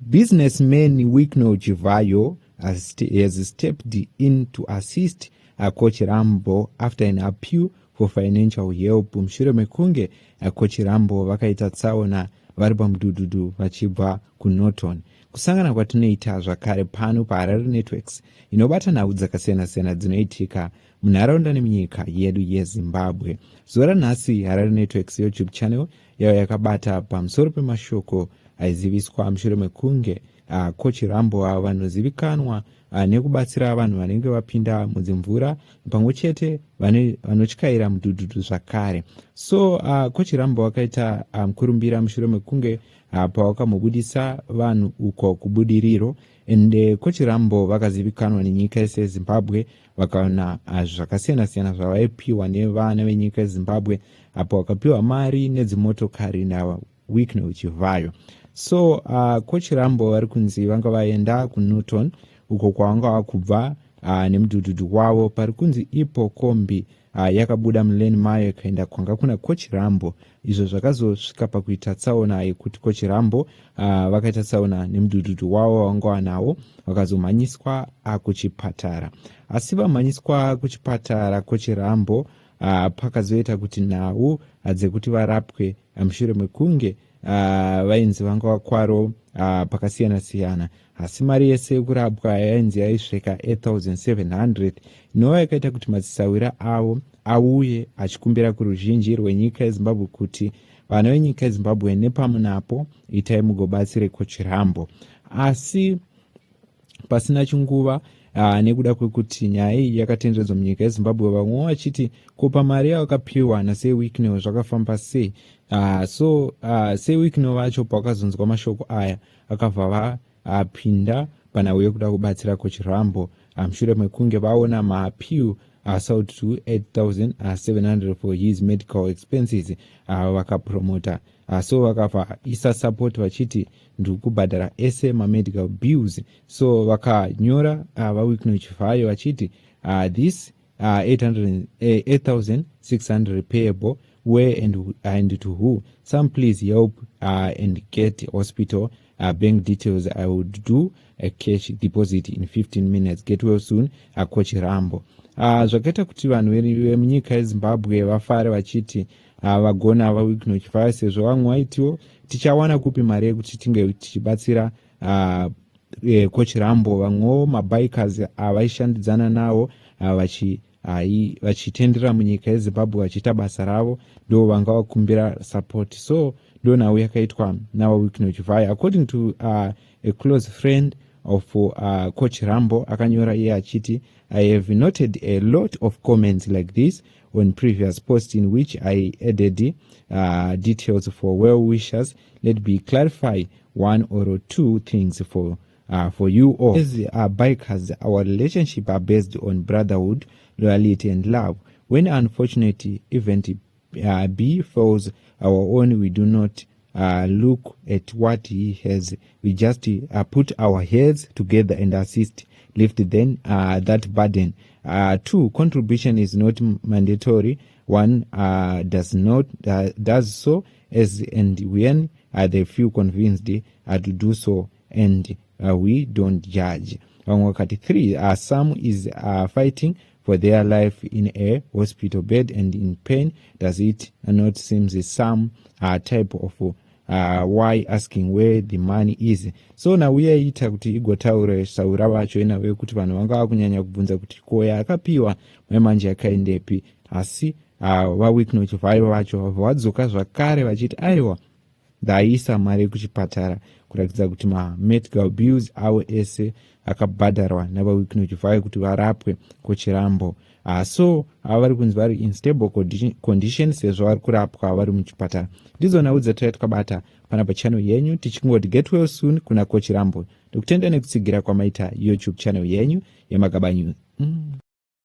Businessman Wicknell Chivayo has stepped in to assist Coach Rambo after an appeal for financial help mushure mekunge Coach Rambo vakaita tsaona vari pamudhudhudhu vachibva kuNorton. Kusangana kwatinoita zvakare pano paHarare Networks inobata nhau dzakasiyana-siyana dzinoitika munharaunda nemunyika yedu yeZimbabwe. Zuva ranhasi Harare Networks YouTube channel yava yakabata pamusoro pemashoko aiziviswa mushure mekunge Coach Rambo, avo vanozivikanwa nekubatsira vanhu vanenge vapinda mudzimvura pamwe chete vanotyaira mudhudhudhu zvakare. So Coach Rambo vakaita mukurumbira mushure mekunge pavakamubudisa vanhu uko kuBudiriro, and Coach Rambo vakazivikanwa nenyika yese yeZimbabwe. Vakaona zvakasiyana-siyana zvavaipiwa nevana venyika yeZimbabwe apo vakapiwa mari nedzimotokari naWicknell Chivayo. So Coach Rambo vari kunzi vanga vaenda kuNorton uko kwavanga vakubva nemudhudhudhu wavo. Pari kunzi ipo kombi yakabuda mulane mayo ikaenda kwanga kuna Coach Rambo, izvo zvakazosvika pakuita tsaona yekuti Coach Rambo vakaita tsaona nemudhudhudhu wavo vanga vanawo, vakazomhanyiswa kuchipatara. Asi vamhanyiswa kuchipatara Coach Rambo, pakazoita kuti nhau dzekuti varapwe mushure mekunge vainzi vanga vakwaro pakasiyana-siyana, asi mari yese yekurapwa yainzi yaisvika 8700, inova yakaita kuti madzisawira avo auye achikumbira kuruzhinji rwenyika yeZimbabwe kuti vana venyika yeZimbabwe nepamunapo itai mugobatsire Coach Rambo. Asi pasina chinguva, nekuda kwekuti nyaya iyi yakatenderedzwa munyika yeZimbabwe, vamwewo vachiti ko mari yavakapiwa naSir Wicknell zvakafamba sei? So Sir Wicknell vacho pavakazonzwa mashoko aya, akabva vapinda panhau yekuda kubatsira Coach Rambo mushure mekunge vaona maappeal sought to 8700 for his medical expenses. Vakapromota, so vakabva isa support vachiti ndiri kubhadhara ese mamedical bills. So vakanyora vaWicknell Chivayo vachiti, "This 8600 payable where and to who? Some please help and get hospital bank details. I would do a cash deposit in 15 minutes. Get well soon, Coach Rambo." Zvakaita kuti vanhu vemunyika yeZimbabwe vafare vachiti vagona vaWicknell Chivayo, sezvo vamwe vaitiwo tichawana kupi mari yekuti tinge tichibatsira Coach Rambo. Vamwewo mabikers avaishandidzana navo vachitendera munyika yeZimbabwe vachiita basa ravo ndo vanga vakumbira support. So ndo nhau yakaitwa navaWicknell Chivayo. According to a close friend of Coach Rambo, akanyora iye achiti, "I have noted a lot of comments like this on previous post in which I added details for well wishers. Let me clarify one or two things for you all. As bikers, our relationship are based on brotherhood, loyalty and love. When unfortunate event befalls our own, we do not look at what he has. We just put our heads together and assist, lift then that burden. Two, contribution is not mandatory. One does not does so as and when they feel convinced to do so, and we don't judge." Vamwe vakati, "Three, some is fighting for their life in a hospital bed and in pain. Does it not seem some type of why asking where the money is?" So nhau yaiita kuti igotaura saura vacho inhau yekuti vanhu vanga vakunyanya kubvunza kuti koya akapiwa mai manje yakaendepi. Asi vaWicknell Chivayo vacho vabva vadzoka zvakare vachiti aiwa, ndaisa mari yekuchipatara, kuratidza kuti mamedical bills avo ese akabhadharwa navaWicknell Chivayo kuti varapwe Coach Rambo. So ava vari kunzi vari in stable condition sezvo vari kurapwa vari muchipatara. Ndidzo nhau dzataiva takabata panapa channel yenyu, tichingoti get well soon kuna Coach Rambo, ndokutenda nekutsigira kwamaita YouTube channel yenyu yeMagaba News.